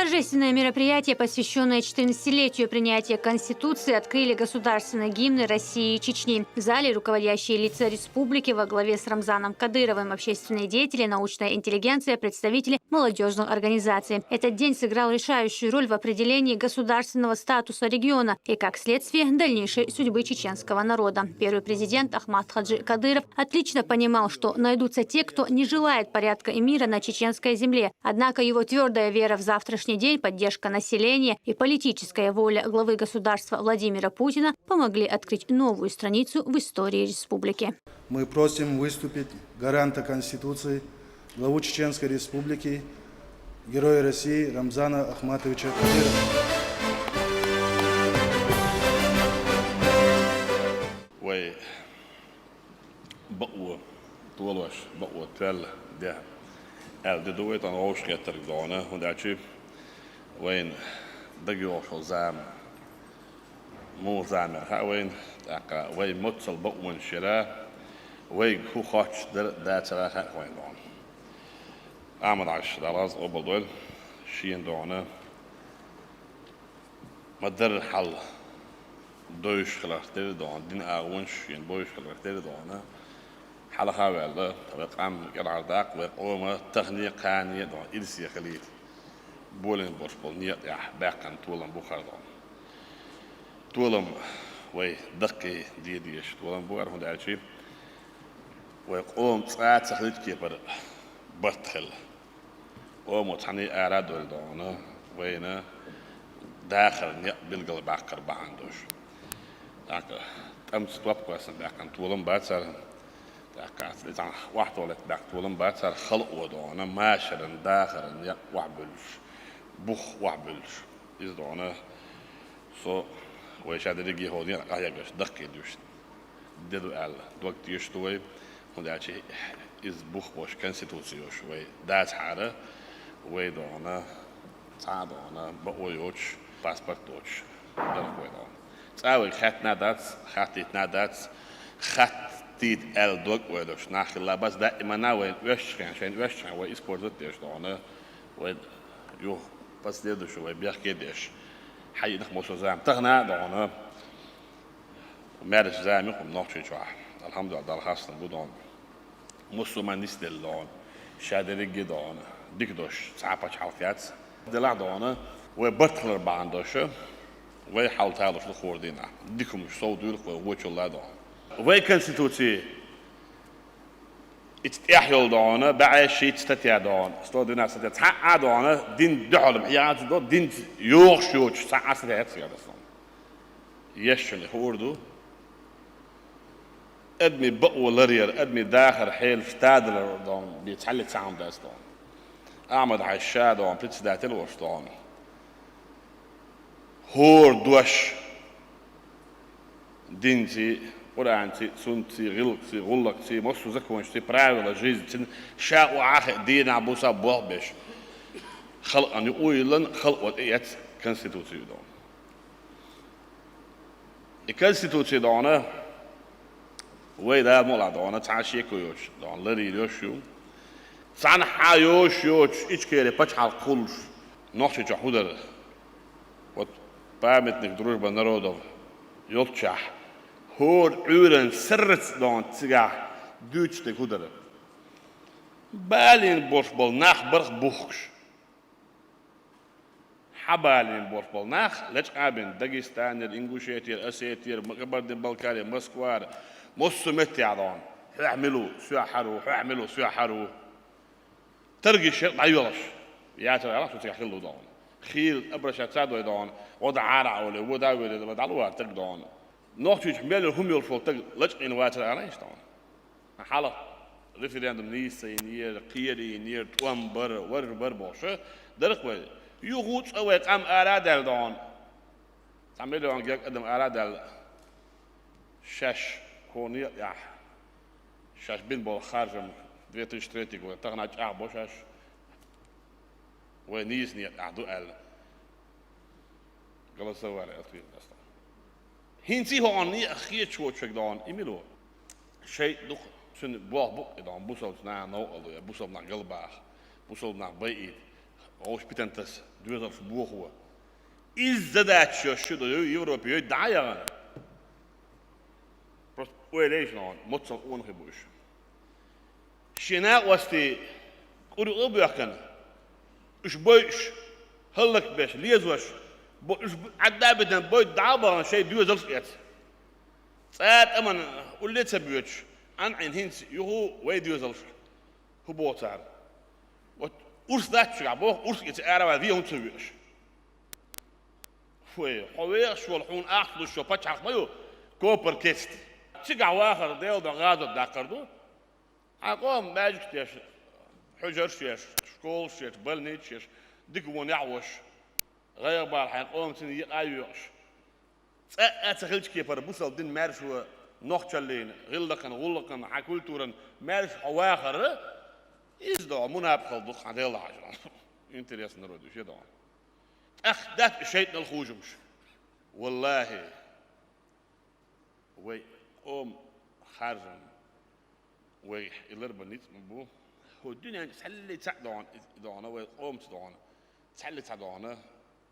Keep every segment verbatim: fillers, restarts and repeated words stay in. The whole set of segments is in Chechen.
Торжественное мероприятие, посвящённое четырнадцатилетию принятия Конституции, открыли государственные гимны России и Чечни. В зале руководящие лица республики во главе с Рамзаном Кадыровым, общественные деятели, научная интеллигенция, представители молодёжных организаций. Этот день сыграл решающую роль в определении государственного статуса региона и, как следствие, дальнейшей судьбы чеченского народа. Первый президент Ахмат Хаджи Кадыров отлично понимал, что найдутся те, кто не желает порядка и мира на чеченской земле. Однако его твёрдая вера в завтрашний день, поддержка населения и политическая воля главы государства Владимира Путина помогли открыть новую страницу в истории республики. Мы просим выступить гаранта Конституции, главу Чеченской Республики, Героя России Рамзана Ахматовича Кадырова. Вай бакъо толаш, бакъо тоьлла де аьлла де ду вай тхона вовшахеттарг дона, хӀунда аьлча вайна дагайоагӀаш йола зама муха зама яр хаьа вайна, тӀаккха вай моццал бакъонаш яра, вайга хӀу хотташ дар а дацара хаьа вайна дона. Ахьмад-Хьаьжас, Дала къоабалдойла, шена дона ма-дарра хьал довзаш хиларх тера дона, дина агӀонаш шена бовзаш хиларх тера дона, хьалха а ваьлла, вай къам кӀелхьардаккха, вай къома тахане а, кхане а дона ирсе хилийта болаш болаш бола некъа тӀехь баьккхина толам бу хӀара дона. Толам вай даккхий де дезаш толам бу хӀара, хӀунда аьлча вай къома цкъа а ца хилийта кепара барт хилла. Къомо цхьанне а ара а довла дона, вайна дахаран некъ билгалбаккхар бахьан долаш. ТӀаккха тӀамца топ кхоссана баьккхина толам бацар, тӀаккха цхьана охьатоллийтта баьккхина толам бацар, халкъо дона машаран, дахаран некъ охьабуьллуш, бух охьабуьллуш. Иза дона со вай ша дерриге хӀокху некъа къахьегаш даккхий дуьйш де ду аьлла дог тешаш ду вай, хӀунда аьлча иза бух болуш, Конституци йолуш вай дацахьара, вай дона цхьа а дона бакъо йоцуш, паспорт доцуш дара вай дона. Цкъа а вайга хаьттина а дац, хаттийтина а дац, хаттийта аьлла дог а вай долуш нах хилла бац, даимана вайна оьшучу хенахь, шайна оьшучу хенахь вай использовать деш дона, вай юха последующий вай бехке а деш, хьаьжнах массо а зама. Тахана а дона маьрша зама ю-кх хӀума Нохчийчохь. Алхьамдулиллахь, Далла хастам бу дона. Массо а ма нисделла дона, ша дерриге а дона дика долуш цхьа а пачхьалкх яц. Делахь а дона вай барт хилар бахьана долуш, вай хьал талуш ду хӀора дийнахь. Дика хӀумнаш совдуьйлу-кх вай вочалла а дона. Вай Конституци иштта тӀехь йолу дона, бӀе шийтта статья дона, сто двенадцать статья, цхьа а дона динна дуьхьал хӀума хьеха ца до, динца йогӀуш йоцуш цхьа а статья яц яра сан. Ешшина хуур ду. Адамийн бакъо ларъяр, адамийн дахар хьелаш тадалар дона бен цхьаьллица цхьа хӀума дац дона. Ахьмад-Хьаьжа ша дона председатель волуш дона. ХӀора дош динций, Къуръанций, суннатций, гӀиллакхций, гӀуллакхций, массо а законашций, правила жизни цуьнан ша охьа а хиъна, дийнахь-буса болх беш, халкъана юкъа а йиллина, халкъо тӀеэцна Конституци ю дона. И Конституци дона, вай Дала мукъалахь дона, цхьа а шеко йоцуш дона, ларйийр йолуш ю. Цхьанхьа йоцуш йоцуш Ичкери пачхьалкх хуьлуш, Нохчийчохь хӀун дара? Вот памятник дружбы народов йолччохь, хӀора Ӏуьйранна сарралц дона цигахь дуьйцуш дерг хӀун дара? Балийна болуш болу нах бара-кх бухкуш. Хьабалийна болуш болу нах лечкъа а бина, Дагестанера, Ингушетера, Осетера, Кабардин-Балкарера, Москвара, массо а меттехь дона. Хьоьхь мила ву, соьхь хӀара ву, хьоьхь мила ву, соьхь хӀара ву. Таргиш яра дӀайоьлхуш. Яцара аьлла, цу цигахь хилла ву дона. Хийла обращаться а дой дона, гӀо дӀа хьара а олий, вон дӀа а воьдий, дӀалур вара тарг дона. Нохчийчохь мел хӀума йолуш волу стаг лачкъийна вацара аьлла иштта дона. Хьалха референдум нийса ца йинера, кхера йинера, тӀом бара, вара бара бохуш дара-кх вай. Юха а цкъа вай къам ара а даьлла дона. Цхьа миллион герга адам ара а даьлла, шаьш хӀокху некъа тӀехь шаьш бина болу харжам две тысячи третий год тахана чӀагӀбо шаьш, вай нийса некъа тӀехь ду аьлла. Голосовали открыли дац. ХӀинца а хӀокхунна некъах хеташ воцург дона, и мила ву? ШайтӀа ду-кх, цуьнан болх бу-кх и дона, бусалба нахана новкъарло ян, бусалба нах галбаха, бусалба нах байийта, Вовш питантас доьзалш бохо. Изза дач шо шу до Европе йой дӀа а яхана. Просто ойла еш ногӀан, моццал къонахий бу уьш. Шен накъостий къуркъа а боьхкана, уьш бойуш, хӀаллакбеш, лезош, бо-, уьш б-, Ӏадда а битан бойт дӀа а бахана шай доьзалш а эца. ЦӀа тӀаман улле а ца боьдуш, Ӏан Ӏин хӀинца юху вай доьзалш. ХӀу боху цара? Вот урс дац шуьгахь боху, урс эца араваьлла вен хӀунда ца веаш. Вай, хьо вехаш волу хьуна ахча луш шо пачхьалкх ма ю, копар кеста. Цигахь вахар Делан дуьхьа гӀазот даккхар ду. Хьан къоман маьждигаш еш, хьуьжарш еш, школаш еш, больницаш еш, дика вон яхьош, гӀайгӀа бала хьайн къоман цуьнан екъа а йоькъуш. ЦӀа а ца хилча кепара бусалба дин маьрша ву нохчаллина, гӀиллакхан, гӀуллакхан, хьан культуран маьрша хьо вахар, иза догӀу мунапхал ду хьан Делан хьажа. Интересный народ, уьш догӀу. ТӀаккха дац и шайтӀанал хужумаш. Валлахи, вай къоман харжам, вай и ларбан ницкъ ма бу. ХӀу дуьнен цхьалли цхьаъ догӀана, и догӀана, вай къомаца догӀана, цхьалли цхьаъ догӀана,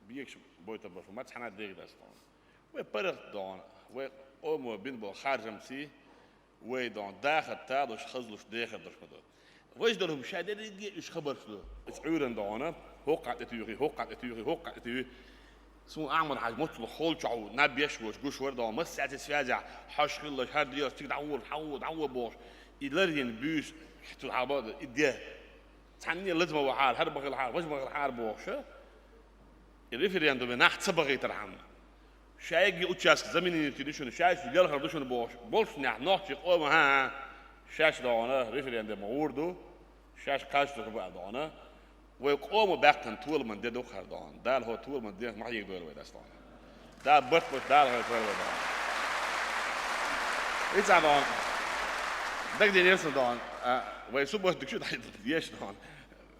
бегаш бойтар башу, ма цхьана а дегӀ дац догӀана. Вай паргӀат догӀана, вай къомо бина болу харжамций, вай догӀана дахар талуш, хазлуш, дехар долуш ма ду. Важа долу хӀума ша дерриге а уьш хабарш ду. Иза Ӏуьйран догӀана, хӀокхахь тӀе туьйхи, хӀокхахь тӀе туьйхи, хӀокхахь тӀе туьйхи. Суна Ахьмад-Хьаьжа моццул холчохь ву, наб еш вош, гуш вара догӀана, массаьрца связехь, хьош хилла, хӀара дегӀаш цига дӀагӀур, дӀагӀур, дӀагӀур бохуш. И ларйина буьйса, цу хьалба и де. Цхьанне лаза ма вахьара, хӀара ма хилахьара, важа ма хилахьара бохуш. И референдуме нах ца бахийтархьама. Шайги участок заменить ду шуна, шаьш лелхар ду шуна бохуш, болчу нехь нохчий къома, хӀан-хӀа, шаьш догӀана референдум гӀур ду, шаьш кхаччалц бу аьлла догӀана. Вай къома баьккхина толаман де ду хӀара догӀана. Дала хӀо толаман де ма хьегадойла вай дас догӀана. Да барт баш Дала хӀара вай догӀана. Ица догӀана. Дагадина яра сан догӀана. А, вай субботник шу дӀа еш догӀана.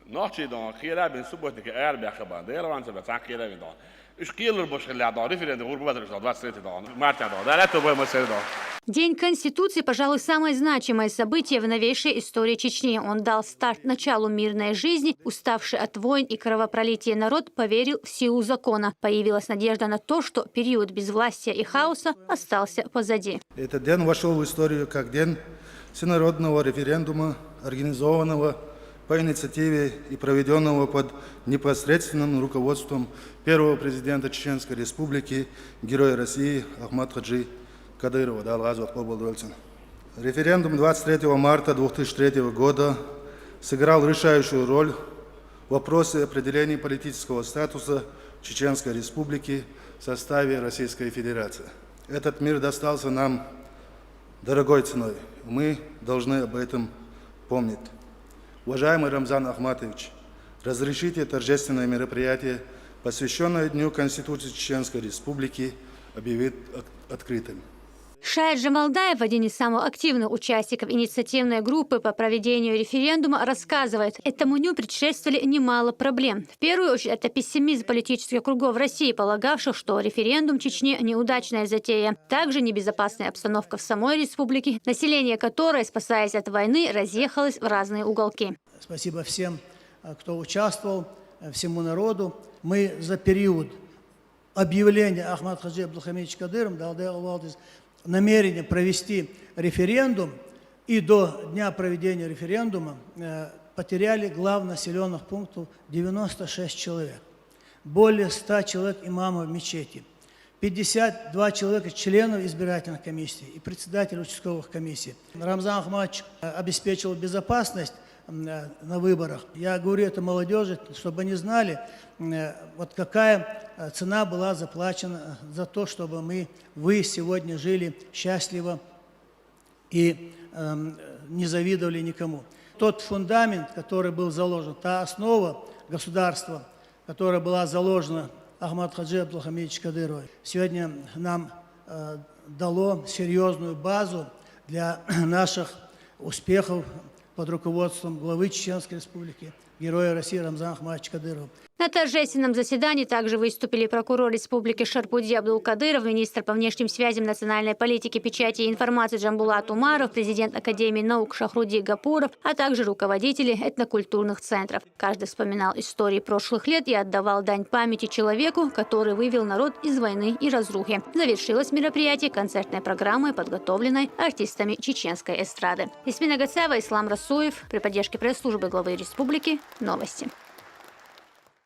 Нохчий догӀана, кхера а бина субботнике арабаьхка бан. Дера ван ца бен, цхьа кхера а бина догӀана. Уьш кхелар баш хилла догӀана, референдум гӀур бу базар уьш догӀана, двадцать третий догӀана. Мартя догӀана. Да, лето бой ма сера догӀана. День Конституции, пожалуй, самое значимое событие в новейшей истории Чечни. Он дал старт началу мирной жизни. Уставший от войн и кровопролития народ поверил в силу закона. Появилась надежда на то, что период безвластия и хаоса остался позади. Этот день вошёл в историю как день всенародного референдума, организованного по инициативе и проведённого под непосредственным руководством первого президента Чеченской Республики, Героя России Ахмат-Хаджи Кадырова. Дала гӀазот къобалдойла цуьнан. Референдум двадцать третьего марта две тысячи третьего года сыграл решающую роль в вопросе определения политического статуса Чеченской Республики в составе Российской Федерации. Этот мир достался нам дорогой ценой. Мы должны об этом помнить. Уважаемый Рамзан Ахматович, разрешите торжественное мероприятие, посвящённое Дню Конституции Чеченской Республики, объявить от-, открытым. Шаид Джамалдаев, один из самых активных участников инициативной группы по проведению референдума, рассказывает, этому дню предшествовали немало проблем. В первую очередь, это пессимизм политических кругов России, полагавших, что референдум в Чечне — неудачная затея. Также небезопасная обстановка в самой республике, население которой, спасаясь от войны, разъехалось в разные уголки. Спасибо всем, э, кто участвовал, э, всему народу. Мы за период объявления Ахмат-Хаджи Абдулхамидовича Кадырова, Далде Алвалдис, намерение провести референдум, и до дня проведения референдума, э, потеряли глав населённых пунктов девяносто шесть человек, более ста человек имамов мечети, пятьдесят два человека членов избирательных комиссий и председатель участковых комиссий. Рамзан Ахматович, э, обеспечил безопасность, м, э, на выборах. Я говорю это молодёжи, чтобы они знали, м, э, вот какая, э, цена была заплачена, э, за то, чтобы мы, вы сегодня жили счастливо и, эм, не завидовали никому. Тот фундамент, который был заложен, та основа государства, которая была заложена Ахмат-Хаджи Абдулхамидович Кадыровой, сегодня нам, э, дало серьёзную базу для наших успехов под руководством главы Чеченской Республики Героя России Рамзана Ахматовича Кадырова. На торжественном заседании также выступили прокурор Республики Шарпуди Абдулкадыров, министр по внешним связям, национальной политике, печати и информации Джамбулат Умаров, президент Академии наук Шахруди Гапуров, а также руководители этнокультурных центров. Каждый вспоминал истории прошлых лет и отдавал дань памяти человеку, который вывел народ из войны и разрухи. Завершилось мероприятие концертной программой, подготовленной артистами чеченской эстрады. Ясмина Гацаева, Ислам Расуев, при поддержке пресс-службы главы республики. Новости.